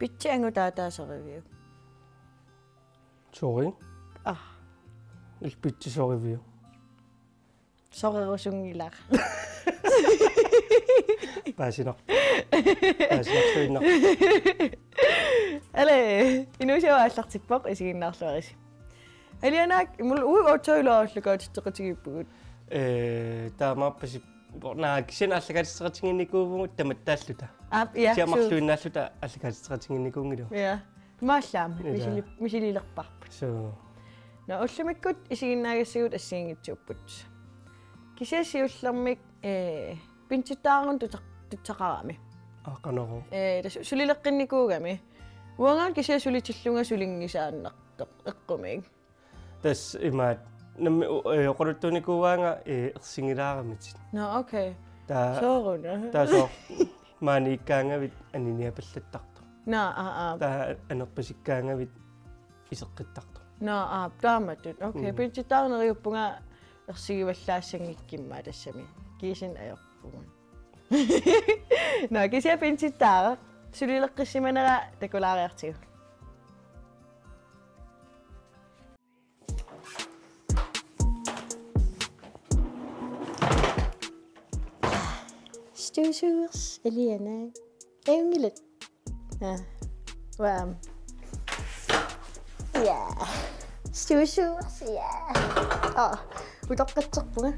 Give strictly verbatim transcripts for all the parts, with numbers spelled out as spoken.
Pitsi angutaataasoriviuk? Sorry. Ah. Illit pitsi soriviuk? Sorerusunngilara. Paasinarpoq. Paasinarsuinnarpoq. Ale, inuusuup aallartippoq, isiginnaarluarisi. Alianaak, immaqa uagut otte-ilu aallakaatitseqatigiippugut. Ee, taamaappoq, naa, kisianni aallakaatitseqatigiinnikuuvugut tamattaalluta. Aap, ja, suu. Siamarluinnaalluta aallakaatitseqatigiinnikuunngilagut. Ja. Imaallaat aamma, ja, misili-, misililerparput. Suu. Nå, ullumikkut isiginnaagassigut assigiinngitsuupput. Kisianni siullermik, ee, pinsittaarunut tuta-, tutsaqarami. Aa, qanorooq. Ee, tassa sulileqqinnikuugami. Uangaana kisianni sulitillunga sulinngisaannartoq eqqumiik. Tassa imaattoq nammineq u-, ee, oqaluttuunikuuaanga, ee, ersingilaaramitit. Nå, okay. Taava, sooruna? Taava soorlu maaniikkaangavit aniniapallattartoq. Nå, aa, aa. Taava anerpasikkaangavit iseqqittartoq. Nå, aa, taamatut. Okay, mm. Pinsittaarneq neriuppunga ersigivallaassanngikkumaarpoq tassami. Kiisami ajorpunga. Nå, kisianni pinsittaaraq. Sulileqqissimanera takulaariartigu. Støvsugers, Eliana. Engelet. Ja. Wow. Ja. Støvsugers, ja. Åh, utoqqatserpunga.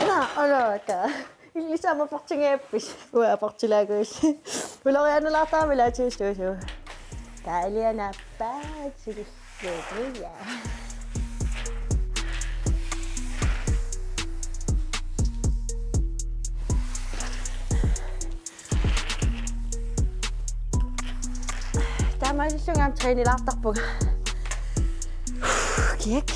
Nå, oloka. Illit aamma aportinngippiuk? Uanga aportilaakkut. Ulorianalaartarami ilaatigut støvsuger. Taava Eliana aappaat silissuutia. Taamaasillunga aamma trænilaartarpunga. Kiak.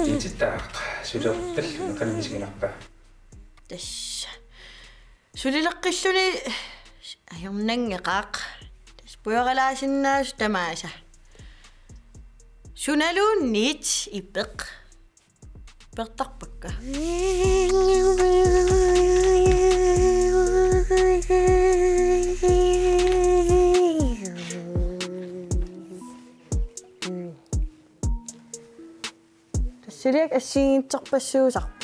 Pinsittaaraq, sulileqqilluni qanoq isiginarpa? Tassa. Sulileqqilluni ajornanngeqaaq. Tassa pujoralaasinnaasut tamaasa. Sunaluunniit ipeq. Ipertarpakka. Tassaliak assigiinngitsorpassuusarput.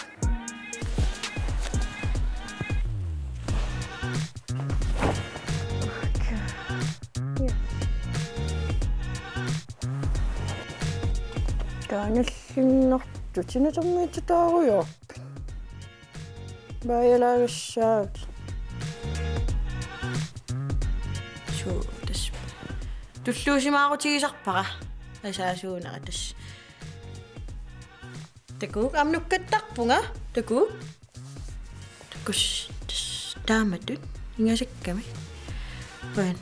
Kaanallinnartut sinatormiititaarujoorput. Baajalaagassaat. Suu, tassa. Tulluusimaarutigisarpara. Asaasuunera tassa. Takuuk, aamma nukkattarpunga. Takuuk. Takuss, tassa. Taamatut. Ingasakkami. Qujan.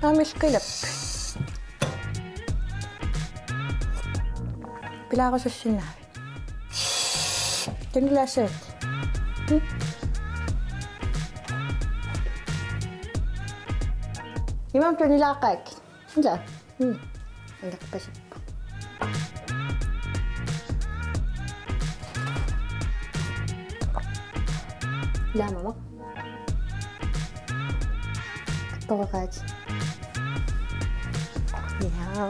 Aamma ilqilap. Pilaarusussinnaavit. Tunilaassavit. Imaammat tunilaaqaat. Ila. Mm. Ilerpasippoq. Ilaamama. Toreraat. Ja.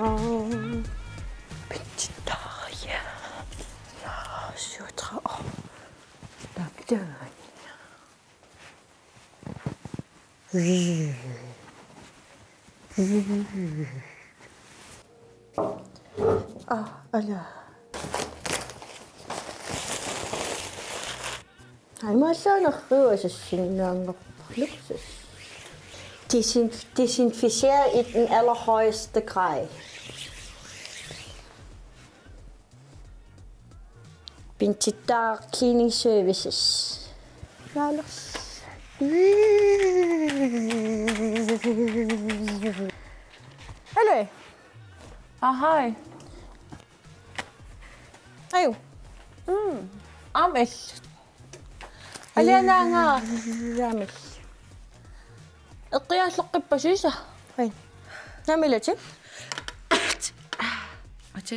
Taanna. Ah, ala. Ai, imaallaannarlugu asassinnaanngorparlugu. Desin-, desinficeret i den allerhøjeste grad. Pinsittaaraq Cleaning Services. Naalers. Hallo. Ahai. Aju. Mm. Aamma. Alianaanga. Aamma. Eqqiaalleqqippasiisa. Ai. Naamilati. Ati.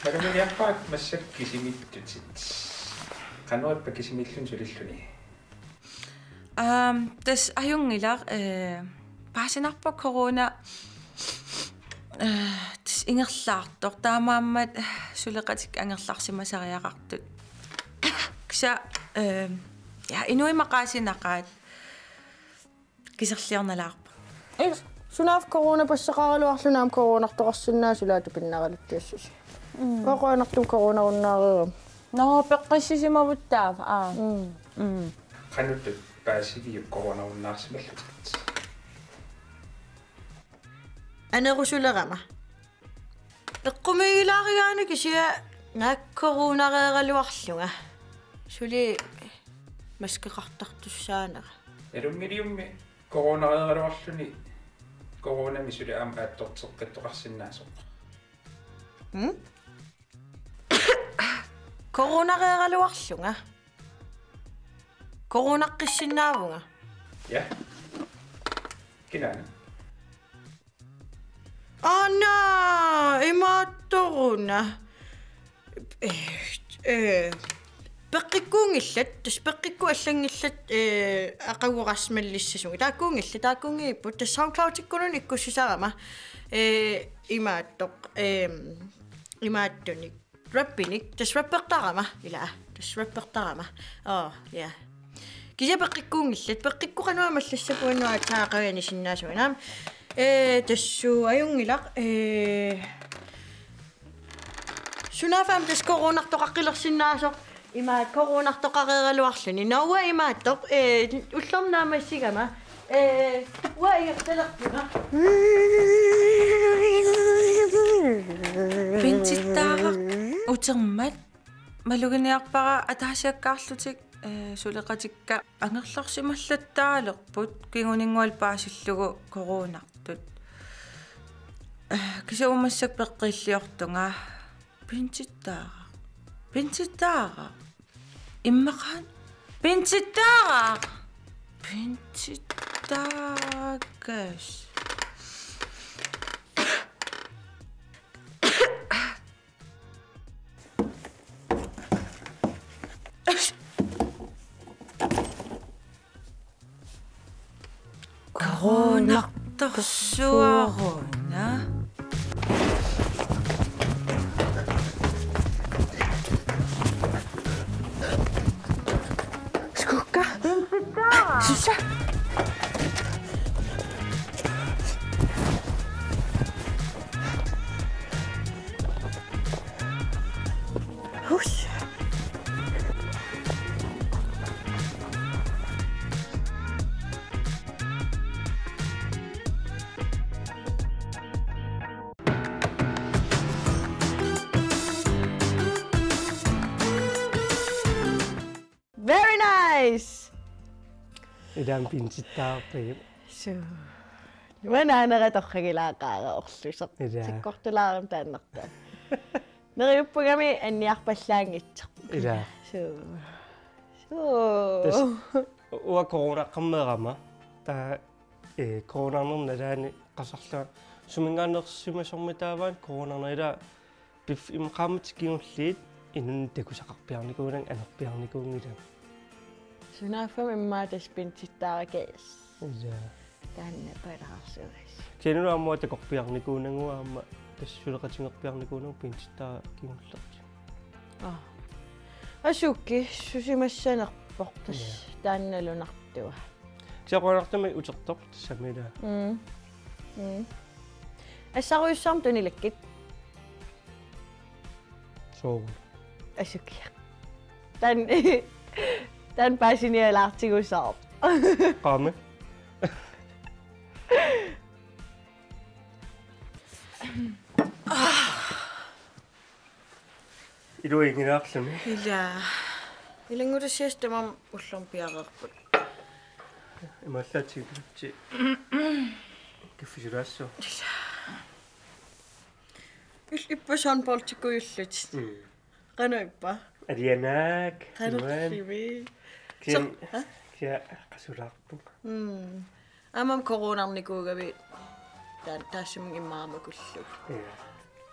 Maluginiarpara massakkut kisimiittutit. Qanoq ippa kisimiilluni sulilluni? Aam, tassa ajunngilaq, eh, paasinarpoq corona, eh, tassa ingerlaartoq. Taamaammat, eh, suleqatikka angerlarsimasariaqartut. Kisianni, eh, ja, inuit maqaasinaqaat. Kiserliornalaarpoq. Ila, sunaaffa coronapassaqaraluarluni aamma coronartoqarsinnaasut ilaatigut pinnaraluttuassusi. Mm. Oqaanartum coronarunnaarama. Nå, peqqissisimavut taava. Aa. Mm. Mm. Qanoq paasiviuk coronarunnaarsimallutit? Anerusulerama. Eqqumiigilaarigaanni kisianni naak coronareeraluarlunga. Suli maskeqartartussaanera. Ilunngiliummi coronareeraluarluni coronami suli aamma aattorteqqittoqarsinnaasoq. Mm? Coronareeraluarlunga. Coronaqqissinnaavunga. Ja. Kinaana? Aana, imaattoruna. Eh, eh, peqqikkuunngillat, tassa peqqikkut allanngillat, eh, aqaguerasmallissasunga. Taakkuunngillat, taakkuunngivipput, tassa SoundCloudikkununni ikkussisarama. Eh, imaattoq, eh, imaattunik. Rappinik, tassa rappertarama, ila, tassa rappertarama. Åh, ja. Kisianni peqqikkuunngillat, peqqikkut qanoq aamma allassapput uannut aatsaat qavianisinnaasuinnaam. Eh, tassa ajunngilaq, eh, sunaaffa aamma tassa coronartoqaqqilersinnaasoq, ima coronartoqareeraluarluni. Nå, uanga imaattoq, eh, ullormut naammassigama. Eh, uanga ingerlalerpunga. Pinsittaaraq utermat maluginiarpara ataasiakkaarlutik, eh, suleqatikka angerlarsimallattaalerput kinguninngua paasillugu coronartut. Eh, kisianni uummassakka peqqiilliortunga. Pinsittaaraq. Pinsittaaraq. Immaqaana. Pinsittaaraq. Pinsittaagas. Coronartorsuaruna. Skukka. Susa. Hush. Very nice! Ilaanni pinsittaarpit. Suu. Uanga naanera torragilaaqaara orlusoq. Ilaa. Sakkortulaarami taannartaa. Neriuppugami anniarpallaanngitsoq. Ilaa. Suu. Suu. Tassa uanga coronaqqammeerama. Taava, eh, coronarnerma nalaani qasarlunga suminngaanneersimasormi taava coronarneq ilaa piffissami qaammatit kingulliit inunnut takusaqarpiarnikuunanga anerpiarnikuunngilanga. Sunaaffami immaqa tassa pinsittaaraq. Ilaa. Taanna palaarsuusi. Kisianni aamma takorpiarnikuunanga aamma tassa suleqatigerpiarnikuunanga pinsittaaraq kingullertigut. Aa. Asuki susimassanerpoq tassa. Ja. Taanna lunartua. Kisianni qujanartumik utertoq tassami ilaa. Mm. Mm. Assarujussuarmik tunilakkit. Suu. Asukiaq. Taanna, taanna paasinialaartigu soorlu. Qaami. Iluinngilaarluni. Ila. Ilanngutassiassat tamaasa ullormut piareerput. Imaallaat tigullutit. Kaffisulaassaaq. Ila. Il-, ippassaq håndboldikujullutit. Mm. Qanoq ippa? Alianaak. Qanoq iluani. Qivi. Kisianni, so-, ha? Kisianni qasulaarpunga. Mm. Aamma coronarnikuugavit taa-, taassuma immaqa makullugu. Ja.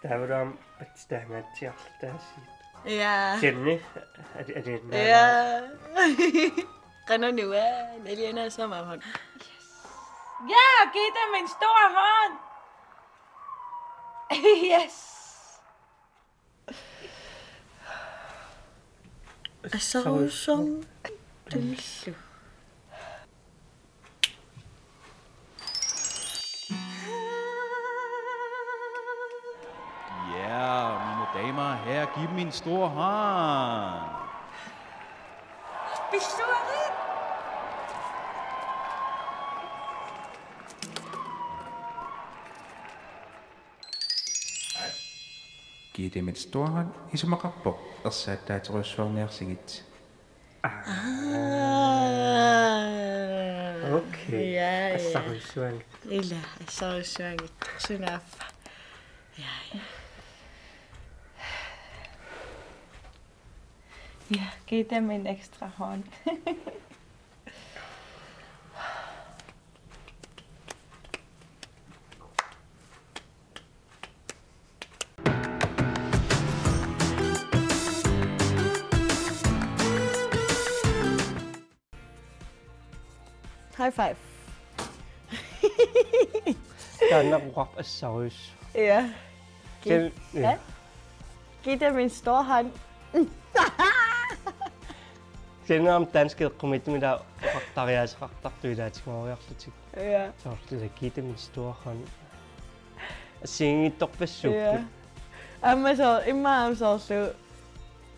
Taavalu aamma patsitaangaatsiarluta taassuma. Ja. Kisianni, ali-, alianaak. Ja. Qanoq nuann, alianaassaaq aamma. Yes. Ja, giv dem en stor hånd. Yes. Assarujussuarmik tunillu. Ja, mine damer og herrer, giv dem en stor hånd. Besluttet. Giv dem en stor hånd, isumaqarpoq ersaattaaterujussuarniarsigit. Ah. Okay. Ja, ja. Assarujussuanngitsoq. Ila, assarujussuanngitsoq. Sunaaffa. Ja, ja. Ja, giv dem en ekstra hånd. High five. Taanna oqarpoq assarujussuaq. Ja. Kisianni, ja. Hæ? Giv dem en stor hånd. Kisianni aamma danskit eqqumiitsumik ilaa oqartariaaseqartartut ilaatigooriarlutik. Ja. Soorlu ilaa giv dem en stor hånd. Assigiinngitsorpassuupput. Ja. Aamma soo-, immaqa aamma soorlu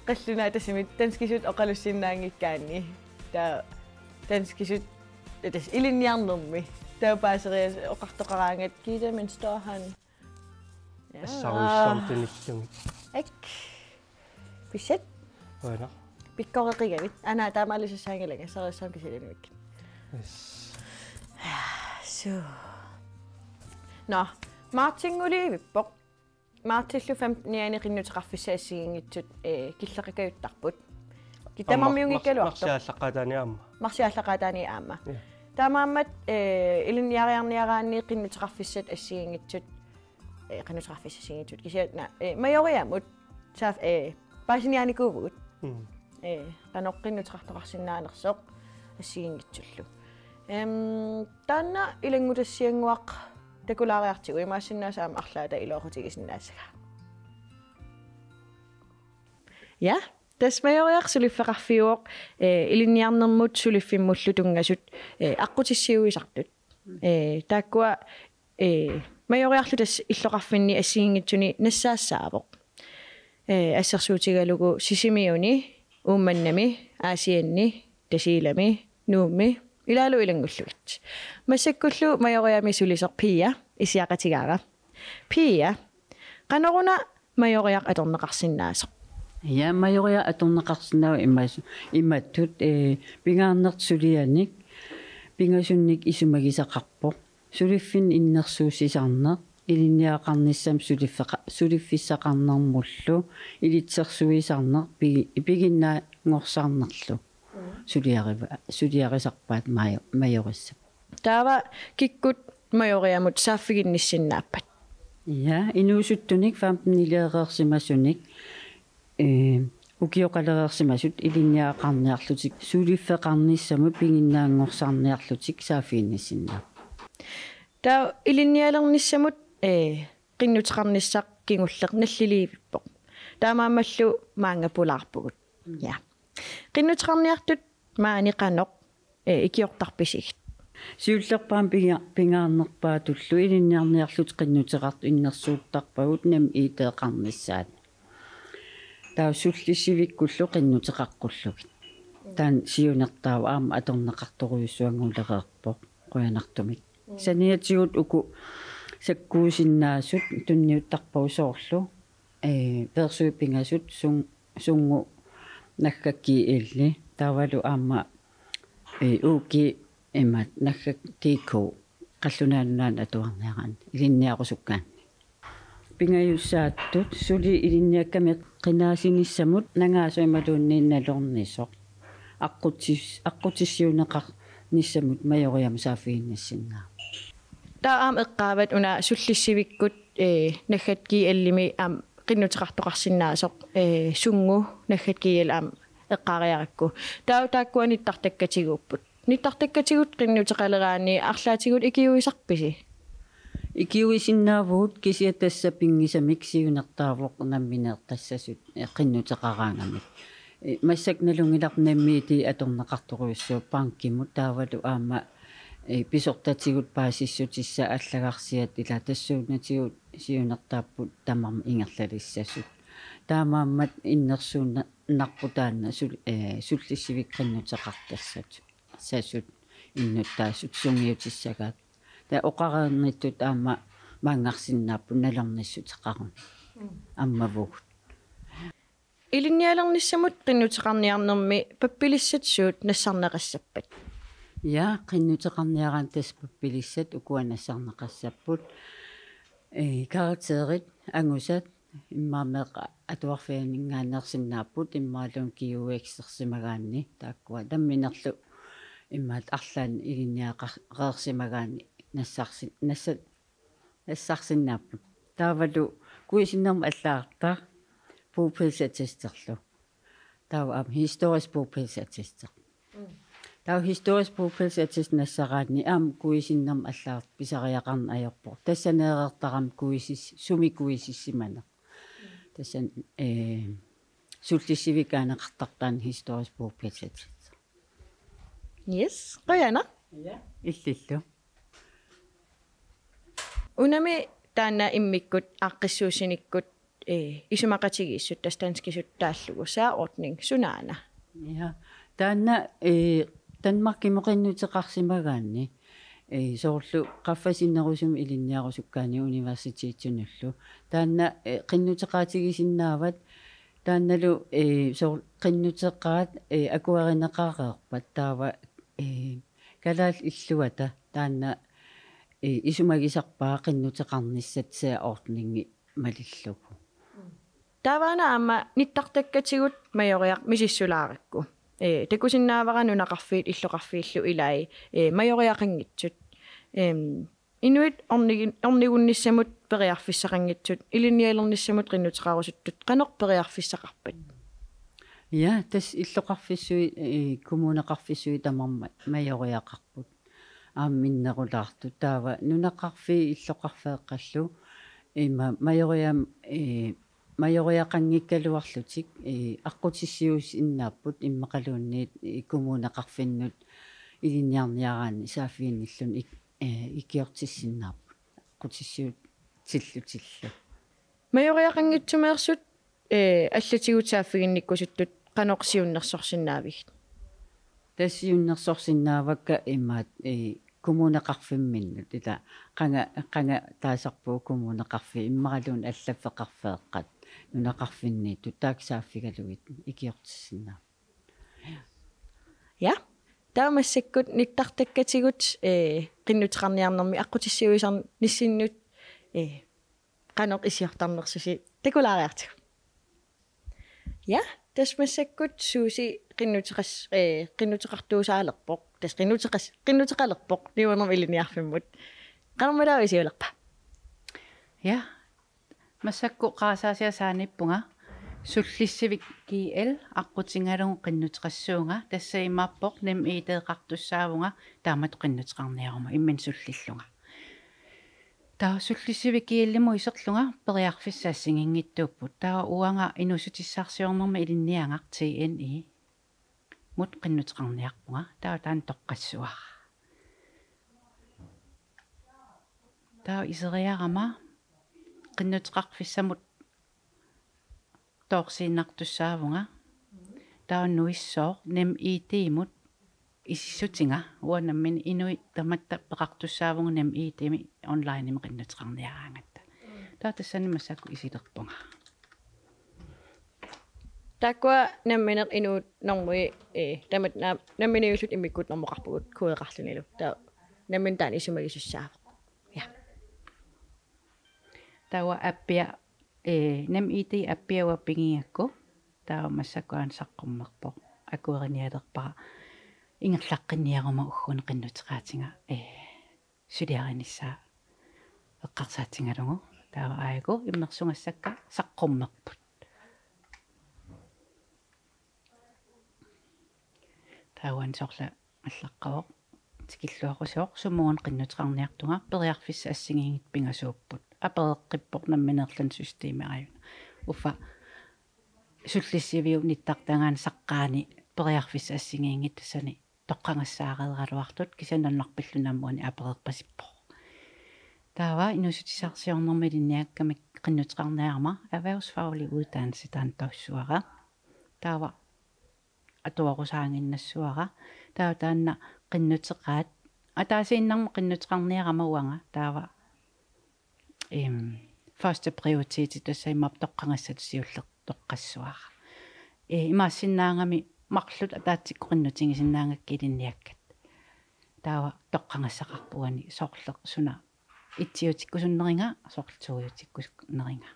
qallunaat tassami danskisut oqalussinnaanngikkaanni. Taava danskisut, eh, tassa ilinniarnermi. Taava paaserias-, oqartoqaraangat giv dem en stor hånd. Ja. Assarujussuarmik tunillugit. Ak. Pissat. Uanga. Pikkoreqigavit. Ana taamaallaat sassaanngilanga, assarujussuarmik kisilinnik. Yes. Suu. Nå, Martin Olivippoq. Martillu femtenianni qinnuteqarfissat assigiinngitsut, eh, killeqakajuttarput. Ki-, tamarmiunngikkaluartoq. Marsi aallaqqaataani aamma. Marsi aallaqqaataani aamma. Ja. Taamaammat, eh, ilinniariarniaraanni qinnuteqarfissat assigiinngitsut, eh, qinnuteqarfissat assigiinngitsut. Kisianni, eh, Majoriamut saaf-, eh, paasiniaanikuuvugut. Mm. Eh, qanoq qinnuteqartoqarsinnaanersoq assigiinngitsullu. Em, taanna ilanngutassiannguaq takulaariartigu, imaassinnaavoq aamma arlaata iluaqutigisinnaassagaa. Ja, tassa Majoriaq suliffeqarfiuvoq, eh, ilinniarnermut suliffimmullu tunngasut, eh, aqqutissiuisartut. Eh, taakkua, eh, Majoriarlu tassa illoqarfinni assigiinngitsuni nassaassaavoq. Eh, assersuutigalugu Sisimiuni, Uummannami, Aasianni, Tasiilami, Nuummi, ilaalu ilanngullugit. Massakkullu Majoriami sulisoq Pia issiaqatigaara. Pia, qanoruna Majoriaq atorneqarsinnaasoq? Ja, Majoriaq atorneqarsinnaavoq imaas-, imatut, eh, pingaarnertut sulianik, pingasunnik isumagisaqarpoq. Suliffinnik innersuussisarneq, ilinniagaqarnissamut suliffeqa-, suliffissaqarnermullu, ilitsersuisarneq, pigi-, piginnaanngorsarnerlu. Mm. Suliariva-, suliarisarpaat Majo-, Majorissap. Taava kikkut Majoriamut saaffiginnissinnaappat? Ja, inuusuttunik femtenileereersimasunik, eh, ukioqalereersimasut ilinniagaqarniarlutik, suliffeqarnissamut piginnaanngorsarniarlutik saaffiginnissinnaapput. Taava ilinnialernissamut, eh, qinnuteqarnissaq kingulleq nalliliivippoq. Taamaammallu maanga pulaarpugut. Ja. Qinnuteqarniartut maani qanoq, eh, ikiortarpisigit? Siullerpaamik pinga-, pingaarnerpaatullu ilinniarniarlutik qinnuteqartut innersuuttarpagut NemID-qarnissaat. Taava sullissivikkullu qinnuteqaqqullugit. Taanna siunertaavoq aamma atorneqartorujussuanngulereerpoq qujanartumik. Saniatigut uku sakkuusinnaasut tunniuttarpagut soorlu, eh, peersuit pingasut sun-, sunngu naggakkiilli taavalu aamma, eh, uki imaat naggak D K qallunaat nunaannut atuarniaraanni ilinniarusukkaanni. Pingajussaattut suli ilinniakkami qinaasinissamut nangaasoq imaluunniit nalornisoq. Aqqutis-, aqqutissiuunneqarnissamut Majoriamut saaffiginnissinnaavoq. Taava aamma eqqaavat una sullissivikkut, eh, naggat G L-imi aamma qinnuteqartoqarsinnaasoq, eh, sunngu naggat G L aamma eqqaariarakku. Taava taakkua nittartakkatiguupput. Nittartakkatigut qinnuteqaleraanni arlaatigut ikiuisarpisi? Ikiuisinnaavugut kisianni tassa pinngisamik siunertaavoq nammineertassasut, eh, qinnuteqaraangamik. Eh, massakkut nalunngilarput NemID atorneqartorujussuuvoq bankimut taavalu aamma, eh, pisortatigut paasissutissat allagarsiat ila tassuunatigut siunertaapput tamarmik ingerlalissasut. Taamaammat innersuunnarpoq taanna sul-, eh, sullissivikkut qinnuteqartassasut. Sasut innuttaasut sungiutissagaat. Taava oqareernittut aamma maanngarsinnaapput nalornissuteqaruni. Mm. Ammavugut. Ilinnialernissamut qinnuteqarniarnermi pappilissat suut nassarneqassappat? Ja, qinnuteqarniaraanni tassa pappilissat ukua nassarneqassapput. Eh, karakterit, angusat, immaqa meeqqat atuarfianinngaanneersinnaapput, immaqaluunniit G U X-ersimagaanni, taakkua namminerlu imaattoq arlaannik ilinniaqar-, -reersimagaanni nassarsi-, nassa-, nassarsinnaapput. Taavalu kuisinnermut allagartaq bopælsattestillu. Taava aamma historisk bopælsattest. Mm. Taava historisk bopælsattest nassaraanni aamma kuisinnermut allagartaq pisariaqarneq ajorpoq. Tassa neereertarami kuisis-, sumi kuisissimaneq. Tassa, eh, sullissivikkut aaneqartartoq taanna historisk bopælsattest. Yes, qujanaq. Ja. Illillu. Unami taanna immikkut aaqqissuussinikkut, eh, isumaqatigiissut tassa danskisut taallugu særordning sunaana? Ja. Taanna, eh, Danmarkimut qinnuteqarsimagaanni, eh, soorlu qaffasinnerusumik ilinniarusukkaanni universitetinullu. Taanna, eh, qinnuteqaatigisinnaavat taannalu, eh, soor-, qinnuteqaat, eh, akuerineqareerpat taava, eh, kalaallit illuata taanna, eh, isumagisarpaa qinnuteqarnissat særordningi malillugu. Taavaana aamma nittartakkatigut Majoriaq misissulaarakku. Eh, takusinnaavara nunaqarfiit illoqarfiillu ilai, eh, Majoriaqanngitsut. Em, inuit ornigi-, ornigunnissamut periarfissaqanngitsut, ilinnialernissamut qinnuteqarusuttut qanoq periarfissaqarpat? Ja, tassa illoqarfissuit, eh, kommuneqarfissuit tamarmik Majoriaqarput. Aamma minnerulaartut taava nunaqarfiit illoqarfeeqqallu ima Majoriam-, eh, Majoriaqanngikkaluarlutik, eh, aqqutissiuussinnaapput immaqaluunniit, eh, kommuneqarfinnut ilinniarniaraanni saaffiginnilluni ik-, eh, ikiortissinnaapput aqqutissiuutillutillu. Majoriaqanngitsumeersut, eh, allatigut saaffiginnikkusuttut qanoq siunnersorsinnaavigit? Tassa siunnersorsinnaavakka imaattoq, eh, kommuneqarfimminnut ila qanga, qanga taasarpugut kommuneqarfiit immaqaluunniit allaffeqarfeeqqat nunaqarfinniittut taakku saaffigalugit ikiortissinnaapput. Ja. Taava massakkut nittartakkatigut, eh, qinnuteqarniarnermi aqqutissiuisarnissinnut, eh, qanoq ikiortarnersusi takulaariartigu. Ja, tassa massakkut Suusi qinnuteqas-, eh, qinnuteqartuusaalerpoq. Tassa qinnuteqas-, qinnuteqalerpoq Niuernermut Ilinniarfimmut. Qanormitaava isigilerpa? Ja. Massakkut qarasaasiaq saaniippunga, sullissivik G L aqqutigalugu qinnuteqassuunga, tassa imaappoq NemID-qartussaavunga taamatut qinnuteqarniaruma imminut sullillunga. Taava Sullissivik G L-imut iserlunga periarfissat assigiinngitsuupput. Taava uanga inuussutissarsiornermi ilinniagaq T N I-mut qinnuteqarniarpunga. Taava taanna toqqassuara. Taava iseriarama qinnuteqarfissamut toorsiinnartussaavunga. Taava nuissooq NemID-mut isissutiga, uanga nammineq inuit tamatta peqartussaavugut NemID-mi online-imi qinnuteqarniaraangatta. Taava tassani massakkut isilerpunga. Taakkua nammineq inuup normui, ee, tamatta naam-, namminiilluta immikkut normoqarpugut kodeqarlunilu. Taava nammineq taanna isumagisussaavoq. Ja. Taava appia, ee, NemID appia uanga pigigakku. Taava massakkut aana saqqummerpoq. Akuerinialerpara ingerlaqqinniaruma ugguuna qinnuteqaatiga, ee, suliarinissaa eqqarsaatigalugu. Taava aajuku immersugassakka saqqummerput. Taava soorlu allaqqavoq, tikilluaqusivoq, sumut qinnuteqarniartunga, periarfissat assigiinngitsut pingasuupput. Apereqqippoq nammineerluni systemi aajuna. Uffa Sullissiviup nittartagaani saqqaani periarfissat assigiinngitsut tassani toqqagassaareeraluartut, kisianni nalunarpilluni aamma uani apereerpasippoq. Taava inuussutissarsiornermi ilinniagakku qinnuteqarniarama erhvervsfaglig uddannelse taanna taussavara. Taava atuarusaaginnassuara. Taava taanna qinnuteqaat. Ataasiinnarmik qinnuteqarniarama uanga. Taava, em, første prioritet tassa imaappoq toqqagassatut siulleq toqqassuara. Ee, imaassinnaagami marluk ataatsikkut qinnutigisinnaagakkit ilinniakkat. Taava toqqagassaqarpoq uani soorlu suna etsiutikkusunneriga, soorlu toiutikkusunneriga.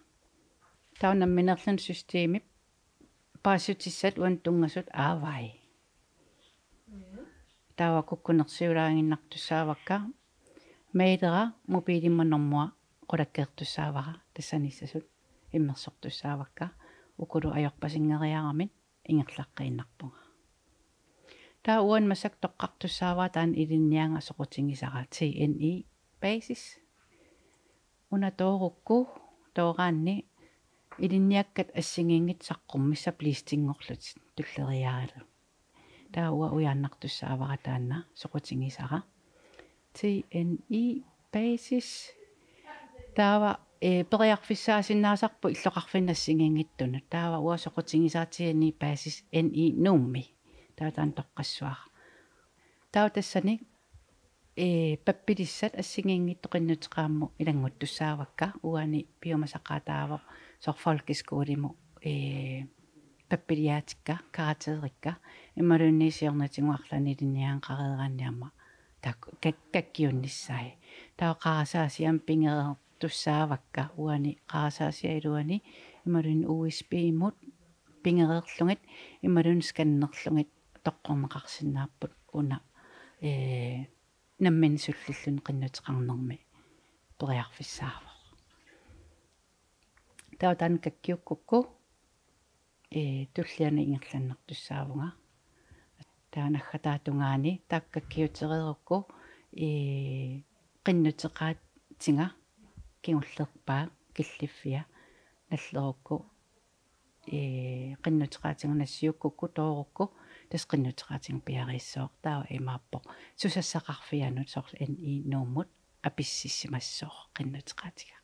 Taava nammineerluni systemip paasissutissat uani tunngasut aavai. Taava kukkunersiulaaginnartussaavakka, mailera mobilimut normua qulakkeertussaavara, tassaniissasut immersortussaavakka, ukulu ajorpasinngeriaramik ingerlaqqiinnarpunga. Taava uani massakkut toqqartussaavara taanna ilinniagaq soqutigisara T N I basis. Una toorukku, tooraanni ilinniakkat assigiinngitsut saqqummissappat listinngorlutik tulleriiaarlugit. Taava uanga ujaannartussaavara taanna soqutigisara. T N I basis. Taava, ee, periarfissaasinnaasarput illoqarfinni assigiinngitsunut. Taava uanga soqutigisara T N I basis N I Nuummi. Taava taanna toqqassuara. Taava tassani, ee, pappilissat assigiinngitsut qinnuteqaammut ilannguttussaavakka, uani piumasaqaataavoq soorlu folkeskolimut, ee, pappiliaatikka, karakterikka, imaluunniit siornatigut arlaannik ilinniagaqareeraanni aamma taakku kak-, kakkiunnissaat. Taava qarasaasiat aamma pigereertussaavakka, uani qarasaasiat iluanni imaluunniit U S B-mut pigereerlugit imaluunniit scannerlugit toqqorneqarsinnaapput una, ee, nammineq sullilluni qinnuteqarnermi periarfissaavoq. Taava taanna kakkiukkukku, ee, tulliani ingerlannartussaavunga. Taava naggataa tungaani taakku kakkiutereerukku, ee, qinnuteqaatiga kingullerpaaq killiffia nallerukku, ee, qinnuteqaatiga nassiukkukku toorukku tassa qinnuteqaatiga piareersooq, taava imaappoq susassaqarfianut soorlu N I Nuummut apississimassooq qinnuteqaatiga.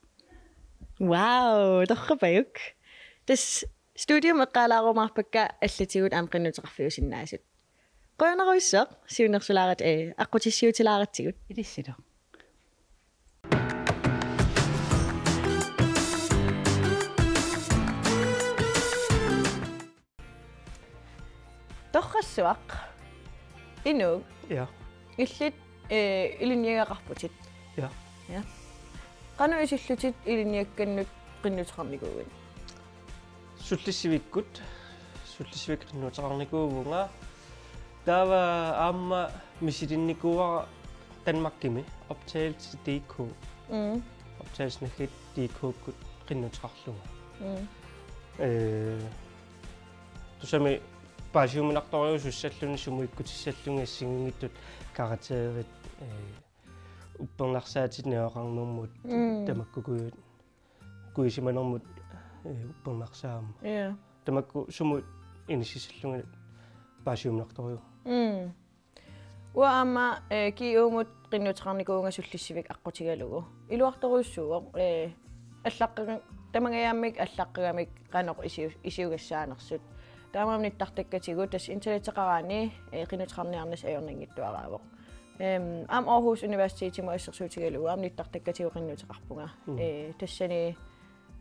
Wow, torrapajuk. Tassa studiumi eqqaalaarumaarpakka allatigut aamma qinnuteqarfiusinnaasut. Qujanarujussuaq siunnersulaarat, ee, aqqutissiuutilaaratsigut. Ilissilu. Torrassuaq. Inuk. Ja. Illit, ee, ilinniagaqarputit. Ja. Ja. Qanoq isillutit ilinniakkannut qinnuteqarnikuuit? Sullissivikkut, Sullissivikkut qinnuteqarnikuuvunga. Taava aamma misilinnikuuara Danmarkimi optagelse D K. Mm. Optagelse naggat D K-kkut qinnuteqarlunga. Mm. Ee, tassami paasiuminartorujuusussalluni sumut ikkutissallugit assigiinngitsut karakterit, ee, uppernarsaatit najugaqarnermut, mm, tamakku kuju-, kujasimanermut, eh, uppernarsaammata. Ja. Tamakku sumut inississallugu paasiuminartorujuk. Mm. Uanga aamma, eh, G U-mut qinnuteqarnikuuvunga sullissivik aqqutigalugu. Iluartorujussuuvoq, eh, allaqqaga-, tamangajammik allaqqagamik qanoq isiu-, isiugassaanersut. Taamaammat nittartakkatigut tassa internetteqaraanni, eh, qinnuteqarniarnissaq ajornanngitsuaraavoq. Em, aamma Aarhus Universitetimut assersuutigalugu aamma nittartakkatigut qinnuteqarpunga. Mm. Eh, tassani,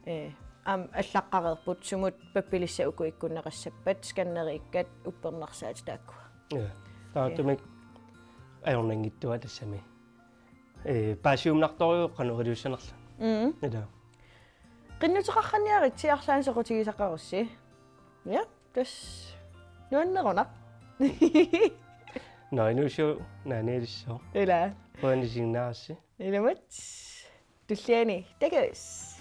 eh, aamma allaqqareerput sumut pappilissat uku ikkunneqassappat, skanneriikkat, uppernarsaatit taakkua. Ja. Taamaattumik ajornanngitsuat tassami. Eh, paasiuminartorujuk qanoq iliussanerlugu. Mm. Ila. Qinnuteqarniaritsi arlaannik soqutigisaqarussi. Ja, tassa nuannerunaq. Nå, inuussutut naanialissaaq. Ila. Qujanaq isiginnaarassi. Ilumut. Tulliani takuss.